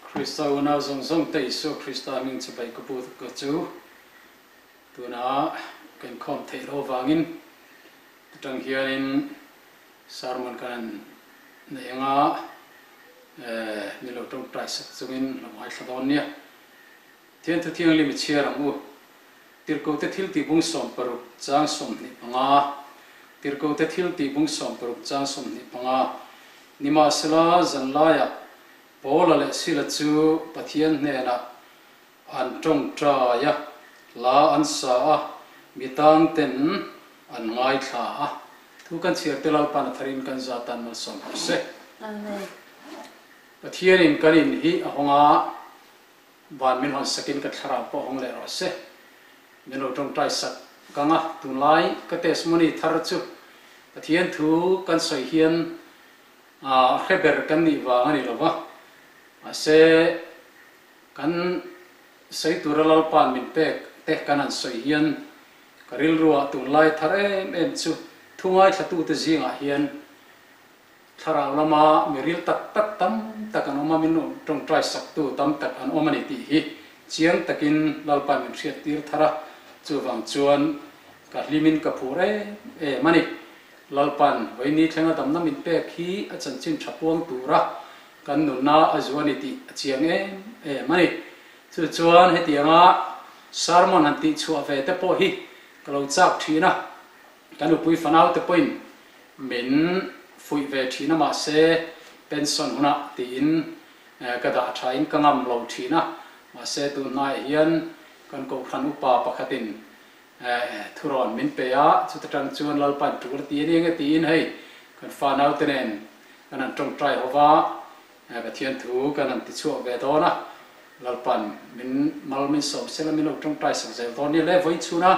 Krista unau zawng zawng te Isua Krista hming chibai ka pu ka chu tuna ka inkhawm theih loh avangin atang hianin sermon kan han nei anga min lo tawngtai sak chungin lo ngaithla dawn nia. Thian Thuthianghlim i chhiar ang u. Tirhkohte thiltih bung 60 chang 25 Tirhkohte thiltih bung 60 chang 25 Nimahsela, zanlaiah Paula leh Sila chu Pathian hnenah an tawngtai a, hla an sa a, mi tangten an ngaithla a. Thu kan chhiar te Lalpan a tharin kan za tan malsawm rawh se. Amen. Pathianin kan in hi a hawng a, Van min hawn sakin ka thlarau pawh hawng leh rawh se. Min lo tawngtai sak kang a, tunlai ka testimony thar chu Pathian thu kan sawi hian a hre ber kan nih vang a ni lo va, mahse kan sawi tura Lalpa'n min pek te kan han sawi hian ka rilruah tunlai thar em em chu thu ngaithlatute zingah hian Thlarau lama mi ril tak tak tam tak an awm a, min tawngtai saktu tam tak an awm a ni tih hi chiang takin Lalpa min hriattir thar a, chuvang chuan ka hlimin ka phur em em a ni. Lalpa'n vawiini thlenga damna min pek hi a chanchin tha puang tura kan nunna a zu a ni tih a chiang em em a ni. Chu chuan hetianga sermon han tihchhuah ve te pawh hi ka lo chak thin a, Ka nupui fanaute pawhin min fuih ve thin a, mahse pension hunah tiin ka dah thain ka ngam lo thin a, mahse tun hnaiah hian kan kohhran upa pakhatin thurawn min pe a, chuta tang chuan Lalpain tul a ti a ni enge tiin hei kan fanaute nen kan han tawngtai ho va, Pathian thu kan han tichhuak ve dawn a, Lalpain min mal min sawm sela min lo tawngtai sak zel dawn nia le vawiin chhuna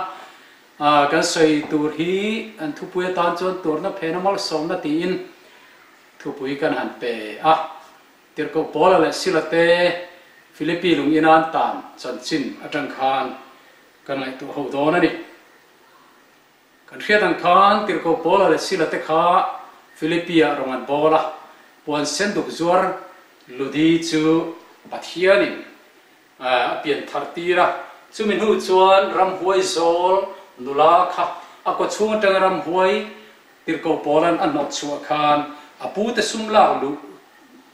Kan sawi tur hi an thupui atan chuan turna phena malsawmna tiin thupui kan han pe a. Tirhkoh Paula leh Sila te Philippi lung ina an tan chanchin atang khan kan ngaihtuah ho dawn a ni. Kan hriat ang khan Tirhkoh Paula leh Sila te kha Philippi-ah rawn an bawl a, puan senduk zuar Ludi chu Pathianin A pian thar tir a, chumi hnu chuan ramhuai zawl nula kha a kawchhung atanga ramhuai tirhkoh pawlan a hnawt chhuah khan a pute sum lak luh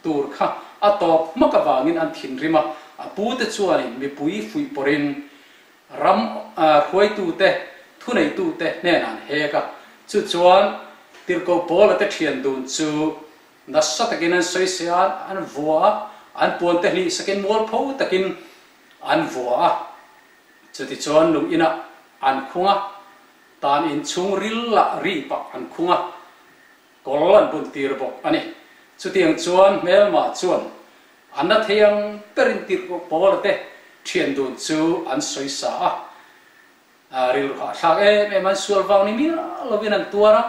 tur kha a tawp hmak avangin an thinrim a, a pute chuanin mipui fuih pawrhin ram hruaitute, thuneitute hnenah an hek a, chu chuan tirhkoh pawla te thian dun chu Nasa takin an sawi se a, an vua a, an puan te hlih sakin mualpho takin an vua a. Chutichuan lung inah an khung a, tan in chhung ril lah ri pah an khung a, kawl an bun tir bawk a ni. Chutiang chuan hmelma chuan a na thei ang berin tirhkoh Paula te thian dun chu an sawi sa a. Rilru hahthlak em em an sual vang ni miah lovin an tuar a.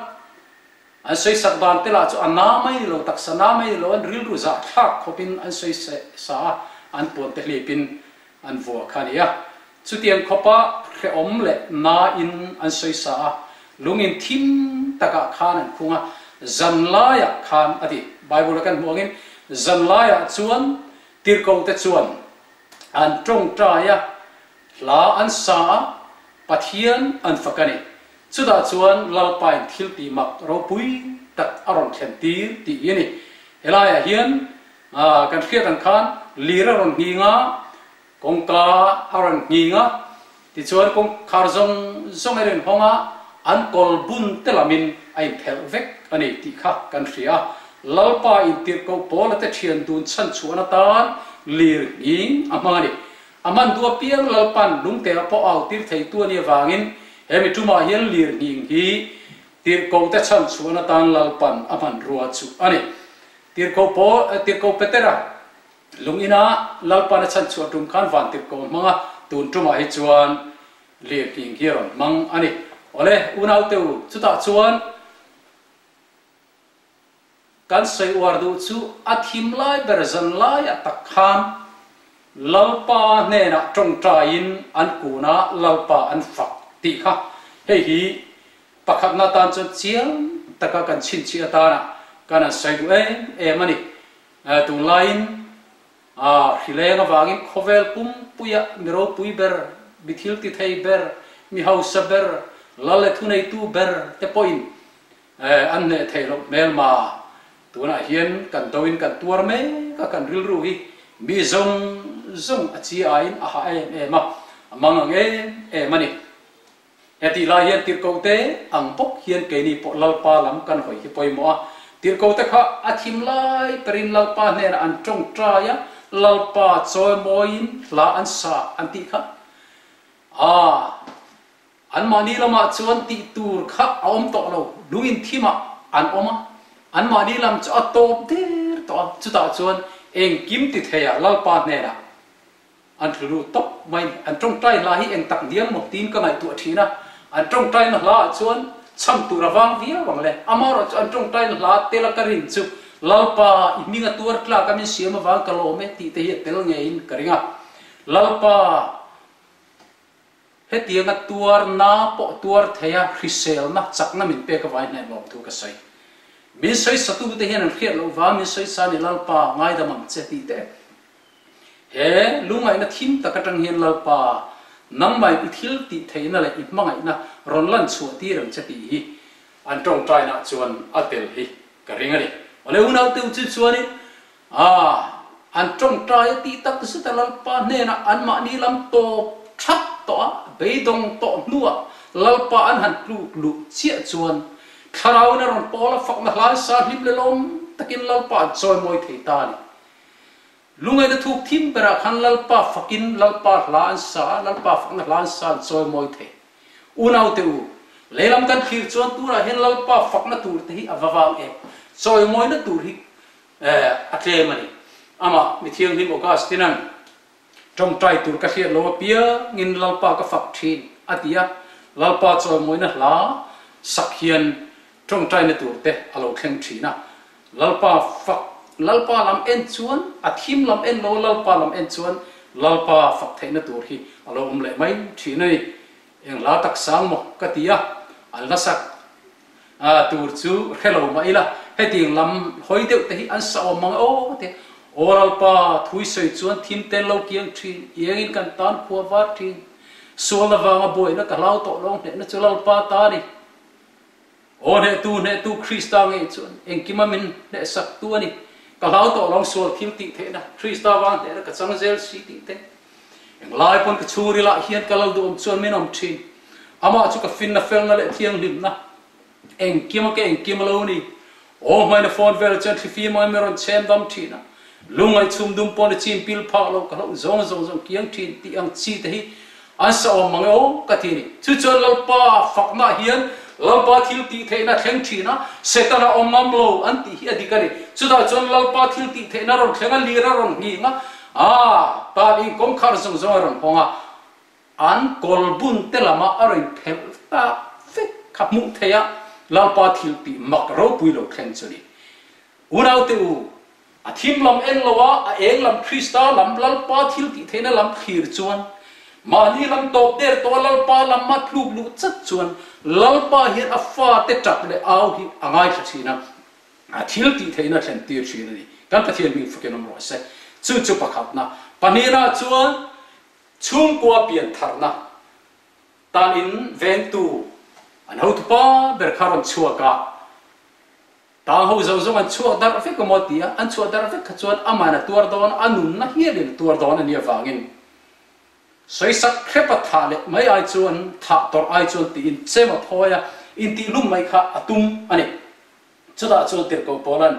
An sawisak dan te lah chu a na mai ni lo, taksa na mai ni lo, an rilru zahthlak khawpin an sawi sa a, an puan te hlipin an vuah kha a ni a. Chutiang khawpa hrehawm leh nain an sawi sa a, lungin thim takah khan an khung a, zan laiah khan a ti. Bible-a kan hmuh angin zan laiah chuan tirhkoh te chuan an tawngtai a, hla an sa a, Pathian an fak a ni. Chutah chuan Lalpain thil tih mak ropui tak a rawn thlen tir tih hi a ni. Helaiah hian kan hriat ang khan lir a rawn nghing a, kawngka a rawn nghing a, tichuan kawngkhar zawng zawng a rawn hawng a, an kawl bun te lamin a inphelh vek a ni tih kha kan hria a. Lalpa intirhkoh Paula te thian dun chhanchhuahna tan lir nghing a hmang a ni. A man duh apiang Lalpan lungte ah pawh au tir theitu a nih avangin he mi tumah hian lirnghing hi tirhkoh te chhan chhuahna tan Lalpan a hmanrua chu a ni. Tirhkoh Paul, Tirhkoh Petera lung ina Lalpan a chhan chhuah tum khan van tirhkoh a hmang a, tun tumah hi chuan lirnghing hi a rawn hmang a ni. Awle, unaute u, chutah chuan Kan sawi uar duh chu a thim lai ber zan laiah tak khan Lalpa hnenah tawngtaiin an kunah Lalpa an fak tih kha hei hi pakhatna atan chuan chiang taka kan chhinchhiah atana kan han sawi duh em em a ni. Tunlaiin. A hrileng avangin khawvel pumpuia mi ropui ber, mi thil ti thei ber, mi hausa ber, lal leh thuneitu ber te pawhin an hneh theih loh hmelma. Tunah hian kan doin kan tuar mek a, kan rilru hi mi zawng zawng a chi aiin a hah em em a, a mang ang em em a ni. Hetih lai hian tirhkohte ang bawk hian keini pawh Lalpa lam kan hawi hi pawimawh a. Tirhkohte kha a thim lai perin Lalpa hnenah an tawngtai a, Lalpa chawimawiin hla an sa an tih kha. Aa, anmahni lamah chuan tih tur kha a awm tawh lo, lungin thimah an awm a, anmahni lam chu a tawp der tawh a, chutah chuan engkim ti theiha Lalpa hnenah An rilru tawp mai ni. An tawngtai hla hi eng tak dial maw tiin ka ngaihtuah thin a. An tawngtaina hla ah chuan chham tur a vang viau ang le. Amaherawh chu an tawngtaina hla tela ka rin chu Lalpa i hming a tuar tlak a min siam avang ka lawm e tih te hi a tel ngeiin ka ring a. Lalpa hetianga tuarna pawh tuar thei a hriselna chakna min pek avangin hnaih lawm thu ka sawi. Min sawisatute hian an hriat loh vang min sawisa ni Lalpa ngaidam ang che tih te. He lungaihna thim tak atang hian Lalpa, nangmahin i thil tih theihna leh i hmangaihna rawn lan chhuah tir ang che tih hi an tawngtainaah chuan a tel hi ka ring a ni. Awle unaute u chu chuanin ah an tawngtai a tih tak zet a Lalpa hnenah anmahni lam tawp that tawh a, beidawng tawh hnuah Lalpa an han tluk luh chiah chuan Thlarauin a rawn pawl a fakna hlaisa hlim leh lawm takin Lalpa an chawimawi thei ta a ni. Lungaina thuk thim berah khan Lalpa fakin Lalpa hla an sa a, Lalpa fakna hla an sa an chawimawi thei. Unaute u, lehlam kan thlir chuan turah hian Lalpa fakna tur te hi a va vang em? Chawimawina tur hi a tlem a ni. Amah Mithianghlim Augustine-a'n Tawngtai tur ka hriat lo apiangin Lalpa ka fak thin a ti a, Lalpa chawimawina hla sak hian tawngtaina tur te a lo thleng thin a. Lalpa fak, Lalpa lam en chuan, a thim lam en lo, Lalpa lam en chuan Lalpa fak theihna tur hi a lo awm leh mai thin a ni. Eng hla tak sang maw ka ti a, an hla sak tur chu hre lo mah ila, hetiang lam hawi deuh te hi an sa awm mang e aw te. Aw Lalpa, thui sawi chuan thim ten lo kiang thin, iangin kan tan khua var thin. Sual avanga buaina ka hlau tawh lo, hnehna chu Lalpa ta a ni. Aw hnehtu, hnehtu Krista ngei chuan engkima min hnehsak tu a ni. Ka hlau tawh lo sual thil tih theihna, Krista vang hnehna ka chang zel si tih te. Englai pawn ka chhungrilah hian ka lal duhawm chuan min awm thin. Amah chu ka finna felna leh thianghlimna engkima ka engkim a lo ni. Aw hmaina phone vel chuan thlifim angin min rawn chhem dam thin a. Lungngaih chhum dum pawn a chim pil phah lo, ka hlauh zawng zawng zawng kiang thin tih ang chi te hi an sa awm mang e aw ka ti a ni. Chu chuan Lalpa fakna hian Lalpa thil tih theihna thleng thin a, Setana awm ngam lo an tih hi a dik a ni. Chutah chuan Lalpa thil tih theihna rawn thleng a, lir a rawn nghing a, aa tan in kawngkhar zawng zawng a rawn hawng a, an kawl bun te lamah a rawn phelh tak vek kha hmuh theih a, Lalpa thil tih mak ropui lo thleng chu a ni. Unaute u, a thim lam en lo a, a eng lam Krista lam Lalpa thil tih theihna lam thlir chuan, mahni lam tawp der tawh a Lalpa lam a tluk luh chat chuan Lalpa hian a fate tap leh au hi a ngaithla thin a, a thil tih theihna thlen tir thin a ni. Kan Pathian hming fakin awm rawh se. Chu chu pakhatna. Pahnihna chuan chhungkua pian tharna tan in vengtu an hotupa ber kha rawn chhuak a, Tang ho zawng zawng an chhuak darh vek emaw ti a, an chhuah darh vek kha chuan aman a tuar dawn, a nunna hialin a tuar dawn a nih avangin sawisak hrep a thah leh mai ai chuan thah tawrh ai chuan tiin chem a phawi a, intihlum mai kha a tum a ni. Chutah chuan tirhkoh Paula'n,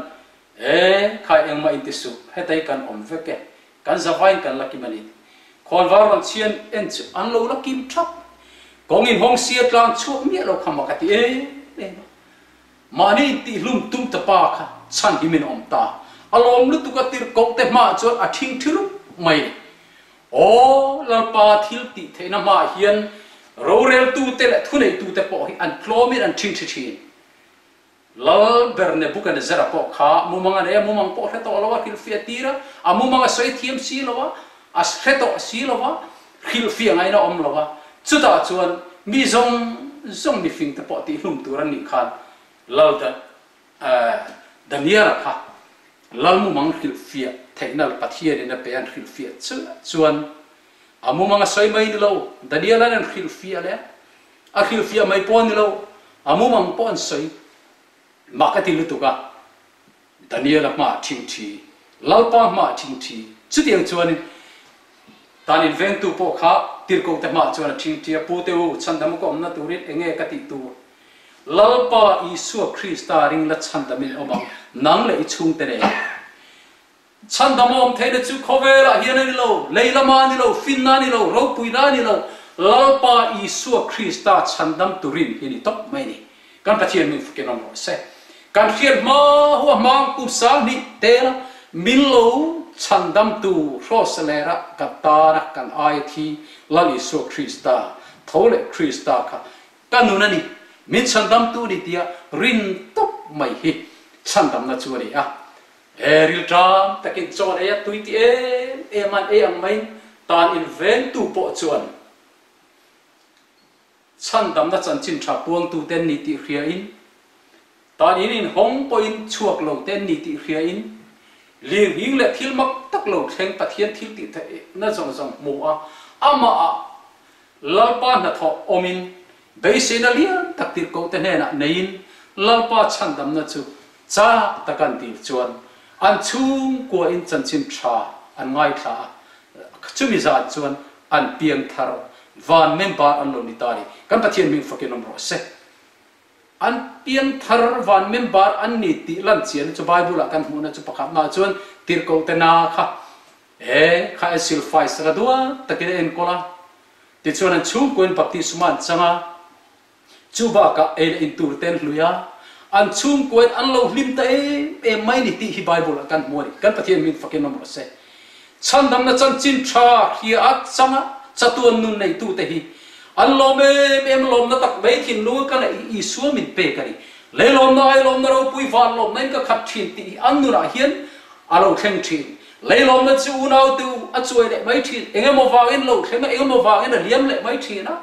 E, khai engmah inti suh, hetei kan awm vek e, kan zavain kan la kim a ni. Khawnvar rawn chhian en chu an lo la kim thap. Kawng inhawng sia tlang chhuak miah lo kha mak a ti em em a. Mahni intihlum tum ta pa kha chhan hi min awm ta. A lawm lutuk a tirhkoh te hmaah chuan a thing thi rup mai ni. Aw Lalpa thil tih theihna hmaah hian roreltute leh thuneitute pawh hi an tlawmin an thing thi thin. Lal ber Nebuchadnezzar-a pawh kha mumang a nei a, mumang pawh hre tawh lo a hrilhfiah tir a, a mumang a sawi thiam si lo a, a hre tawh si lo a, hrilhfiah ngaihna a awm lo a, chutah chuan mi zawng zawng mifing te pawh tihhlum tur an nih khan Lal Daniela kha Lal mumang hrilhfiah theihna Pathianin a pe an hrilhfiah chiah chuan a mumang a sawi mai ni lo, Daniel-a'n an hrilhfiah leh a hrilhfiah mai pawh a ni lo, a mumang pawh an sawi mak a ti lutuk a, Daniel-a hmaah thingthi, Lalpa hmaah thingthi, chutiang chuanin tan invengtu pawh kha tirhkohte hmaah chuan a thingthi a, Pute u, chhandam ka awmna turin enge ka tih tur? Lalpa Isua Krista ring la chhandamin awm ang, nang leh i chhungte nen. Chhandam a awm theihna chu khawvelah hian a ni lo, lei lama a ni lo, finna a ni lo, ropuina a ni lo, Lalpa Isua Krista chhandam turin hi a ni tawp mai a ni. Kan Pathian min fakin awm rawh se. Kan hriat hma hu a hmang kum 2000 tela min lo chhandamtu hrawsalera kan tana kan aia thi Lal Isua Krista, tho leh Krista kha Ka nun a ni, min chhandamtu ni tia rin tawp mai hi chhandamna chu a ni a. He rilṭam takin chawn ei a tui ti em em an ei ang maiin tan invengtu pawh chuan chhandamna chanchin ṭha puangtute an ni tih hriain, tan in inhawng pawhin chhuak lo te an ni tih hriain, lirnghing leh thil mak tak lo thleng Pathian thil tih theihna zawng zawng hmu a, amahah Lalpa hnathawh awmin beiseina lian tak tirhkohte hnenah neiin Lalpa chhandamna chu chak taka an dil chuan an chhungkuain chanchin tha an ngaithla a, chumi zan chuan an piang thar van member an lo ni ta a ni. Kan Pathian hming fakin awm rawh se. An piang thar van member an ni tih lan chiahna chu Bible-ah kan hmuhna chu pakhatnaah chuan tirhkohte na kha He kha en silfai saka duat takin a enkawl a, tichuan an chhungkuain baptisma an chang a, chu bakah ei leh in tur te an hlui a, an chhungkuain an lo hlim ta em em mai ni tih hi Bible ah kan hmu a ni. Kan Pathian min fakin awm rawh se. Chhandamna chanchin tha hria a chang a, chatuan nun neitute hi an lawm em em lawmna tak mai thinlung ka neih hi Isua min pek a ni. Leilawmna ailawmna ropui vanlawmna in ka khat thin tih hi an nunah hian A lo thleng thin. Leilawmna chu unau te u a chuai leh mai thin. Eng emaw vangin lo thleng a, eng emaw vangin a liam leh mai thin a.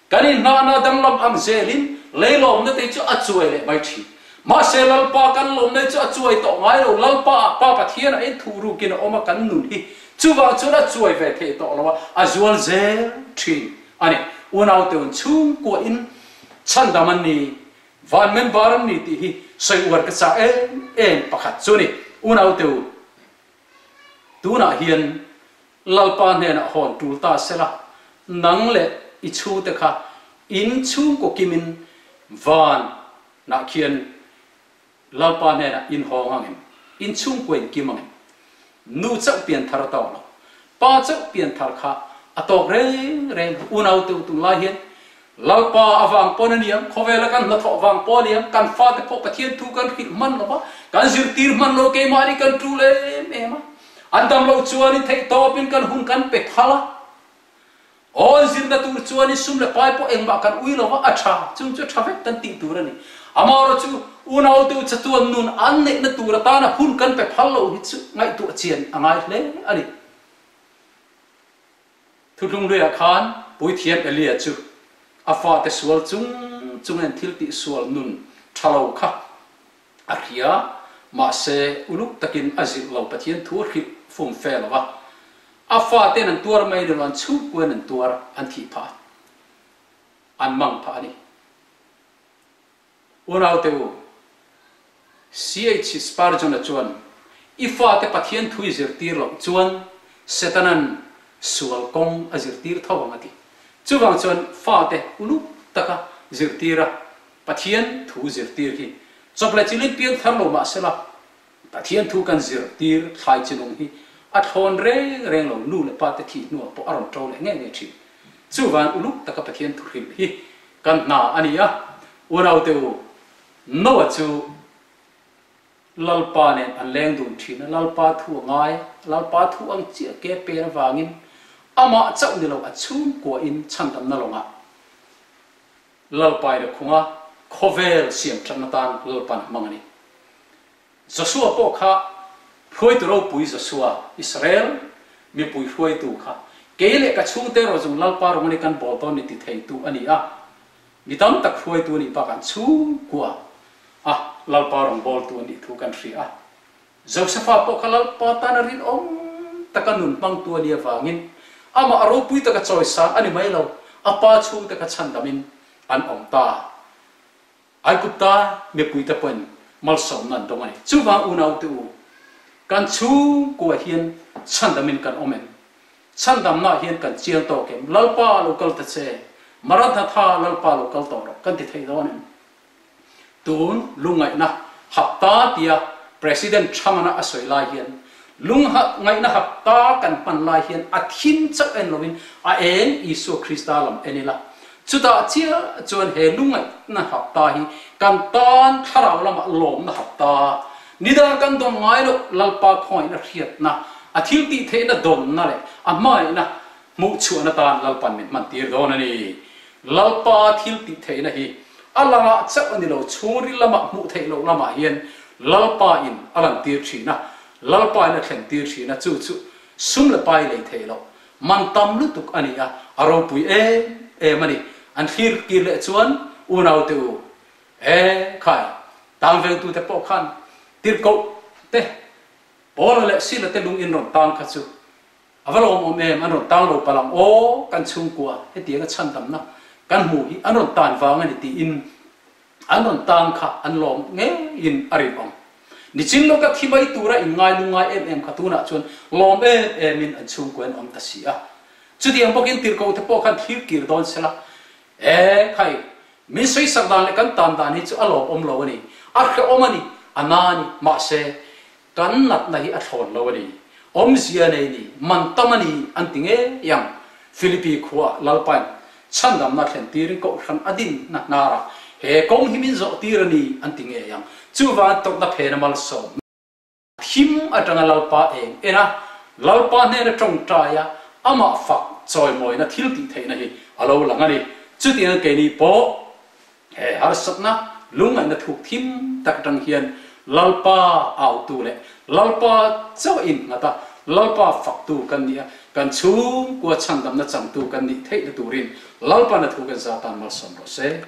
Kan inhnahna danglam ang zelin leilawmna te chu a chuai leh mai thin. Mahse Lalpa kan lawmna hi chu a chuai tawh ngai lo. Lalpa ah Pa Pathian ah in thuh rukin a awm a kan nun hi. Chuvang chuan a chuai ve thei tawh lo a, a zual zel thin a ni. Unau te un chhungkua in chhandam an ni. Van member an ni tih hi sawi uar ka chak em em pakhat chu ni. Unaute u, tunah hian Lalpa hnenah hawn tul ta sela, nang leh i chhungte kha in chhungkaw kimin van nah khian Lalpa hnenah in hawng ang em? In chhungkua in kim ang em? Nu chauh pian thar a tawk lo. Pa chauh pian thar kha a tawk reng reng. Unaute u tunlai hian Lalpa avang pawn a niang, khawvela kan hnathawh vang pawh a niang, kan fate pawh Pathian thu kan hrilh hman lo va, kan zirtir hman lo, keimahni kan tul em em a. An dam loh chuanin theihtawpin kan hun kan pe phal a. Aw, an zirna tur chuanin sum leh pai pawh engmah kan ui lo va, a tha, chung chu a tha vek kan tih tur a ni. Amaherawhchu chu unaute u chatuan nun an neihna tur atana hun kan pe phal lo hi chu ngaihtuah chian a ngai hle a ni. Thutlung luiah khan Puithiam Elia chu a fate sual chung chungin thil tihsual nun tha lo kha a hria, mahse uluk takin a zilh lo, Pathian thu a hrilh fum fe lo va, a faten an tuar mai ni lo, an chhungkuain an tuar, an thih phah a, an mang phah a ni. Unaute u, CH Spurgeon-a chuan, I fate Pathian thu i zirtir loh chuan Setana'n sual kawng a zirtir tho ang a ti. Chuvang chuan fate uluk taka zirtir a, Pathian thu zirtir hi chawp leh chilin piang thar lo mah sela, Pathian thu kan zirtir thlai chinung hi a thlawn reng reng lo, nu leh pa te thih hnuah pawh a rawn ṭo leh ngei ngei ṭhin. Chuvan uluk taka Pathian thu hrilh hi kan hna a ni a, unaute u, Noah chu Lalpa nen an leng dun ṭhin a, Lalpa thu a ngai, Lalpa thu ang chiah ke pen avangin amah chauh ni lo a chhungkuain chhandamna lawngah Lalpain a khung a, khawvel siam thatna tan Lalpan a hmang a ni. Joshua pawh kha hruaitu ropui Joshua, Israel mipui hruaitu kha, kei leh ka chhungte erawh zawng Lalpa rawng a ni kan bawl dawn ni ti theitu a ni a, mi tam tak hruaitu a nih bakah chhungkua a Lalpa rawng bawltu a nih thu kan hria a. Josefa pawh kha Lalpa tana rinawm taka nun hmangtu a nih avangin amah ropui taka chawisan a ni mai lo, a pa chhungte kha chhandamin an awm ta. Aigupta mipuite pawhin malsawmna an dawng a ni. Chuvang unaute u, kan chhungkua hian chhandamin kan awm em? Chhandamnaah hian kan chiang tawk em? Lalpa lo kal ta che, Maranatha Lalpa lo kal tawh rawh kan ti thei dawn em? Tun lungngaihna hapta tia President Trump-ana a sawi lai hian, lungngaihna hapta kan hman lai hian a thim chauh en loin a eng Isua Krista lam en ila. Chutah chiah chuan he lungngaihna hapta hi kan tan thlarau lamah lawmna hapta, nidang kan dawn ngai loh Lalpa khawngaihna hriatna, a thil tih theihna dawnna leh a hmangaihna Hmuhchhuahna tan Lalpan min hman tir dawn a ni. Lalpa thil tih theihna hi a langah chauh a ni lo, chhungril lamah hmuh theih loh lamah hian Lalpa in a lan tir thin a, Lalpa in a thlen tir thin a, chu chu sum leh pai lei theih loh man tam lutuk a ni a, a ropui em em a ni. An thlir kir leh chuan unaute u, e khai, tang vengtute pawh khan tirhkoh te, Paula leh Sila te lung in rawn tang kha chu A va lawmawm em, an rawn tang lo palh ang aw, kan chhungkua hetianga chhandamna kan hmuh hi an rawn tan vang a ni tiin an rawn tang kha an lawm ngeiin a rinawm. Nichin lawka thi mai tura inngai lungngai em em kha tunah chuan lawm em emin an chhungkua an awm ta si a. Chutiang bawkin tirhkohte pawh khan thlir kir dawn sela, E khai, min sawisak dan leh kan tan dan hi chu a lawmawm lo a ni, a hrehawm a ni, a na a ni, mahse Kan natna hi a thlawn lo a ni. Awmzia nei ni, man tam a ni an ti ngei ang. Philippi khua Lalpain chhandamna thlen tirin kohhran a dinna hnarah he kawng hi min zawh tir a ni an ti ngei ang. Chuvangin tawrhna phena malsawmna thim atanga Lalpa eng en a, Lalpa hnena tawngtai a, amah fak chawimawina thil tih theihna hi a lo lang a ni. Chutiang keini pawh He harsatna lungngaihna thuk thim tak atang hian Lalpa autu leh Lalpa chauh a innghat a, Lalpa faktu kan nih a, kan chhungkua chhandamna changtu kan nih theihna turin Lalpa na thu kan za tan malsawm rawh se.